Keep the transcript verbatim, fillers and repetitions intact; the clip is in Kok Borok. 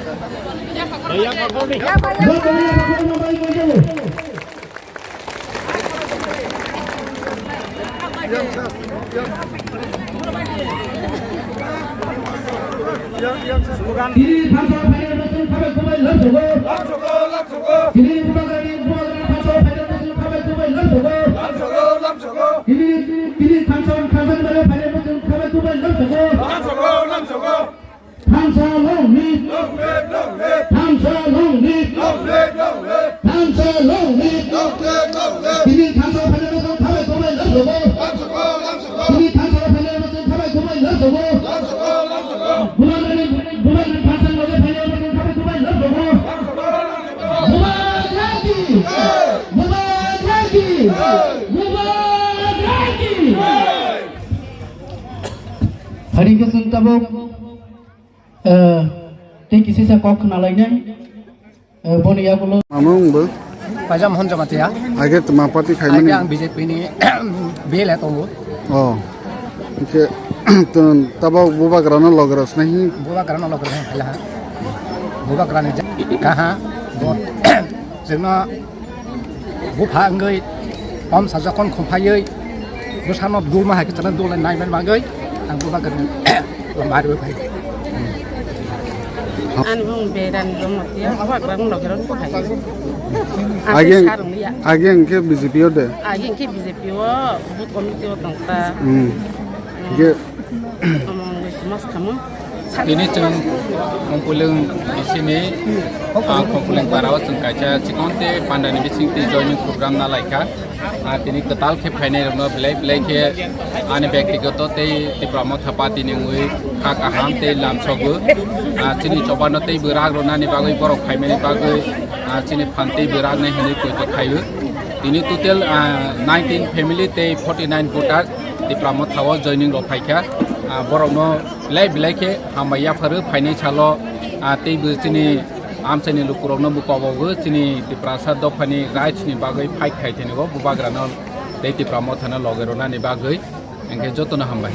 Tini thansa phainai bosong khabai khubai lamsogo. Tini bubagrani, bubagrani thansa phainai bosong khabai khubai lamsogo. Tini, tini thansa, thansa phainai bosong khabai khubai lamsogo. Thansa long live. Thansa long live. Thansa long live. Tini thansa phainai bosong khabai khubai lamsogo. Tini thansa phainai bosong khabai khubai lamsogo. Bubagrani, bubagrani thansa loge phainai bosong khabai khubai lamsogo. Bubagrani. Bubagrani. Bubagrani. Hari ke sung tabuk. Eh, tei kisisa kok khna lainai. Eh, boni yagulo. Mama wngbo? Paijam Mohon Jamatia. Age tma party khaimani? Age ang B J P ni B L A tongo. Oh. Oke. Tun tabo bubagrano logra snahi? Bubagrano logra snahi hala. Bubagrani ja-, kaha. Bo. Jengno Bupha wngwi, om sajak kon khumphaiwi, bwsano dulma hai khe chana dulai naimani bagwi, ang bubagrani lama rwui phai. Ani bung berani bung matiya, bubagrani loge rw phai. Age, age hwnkhe B J P o de? Age hwnkhe B J P o, booth committee o tongkha. Hmm. Hwnkhe Tini chwng Khumpuilwng bisini, ah, Khumpuilwng para o chwng kaisa chikon tei panda ni bising twi joining program na lai kha. Ah, tini kwtal khe phainai rok no belai belai khe ani byaktigoto tei Tipra Motha Party ni wngwi kha kaham tei lamsogo. Ah, chini choba no tei bwrag rwnani bagwi borok phaimani bagwi, ah, chini phan tei bwrag nai hinwi poito khaio. Tini total, ah, nineteen family tei forty nine voter Tipra Motha o joining rok phaikha. Ah, borokno belai belai khe hambai yapharwi phainai salo, ah, teibo chini amchaini lukurokno bo kobogo chini Tiprasa dophani rights ni bagwi fight khai thani bo bubagrano tei Tipra Mothano loge rwnani bagwi. Hwnkhe jotono hambai.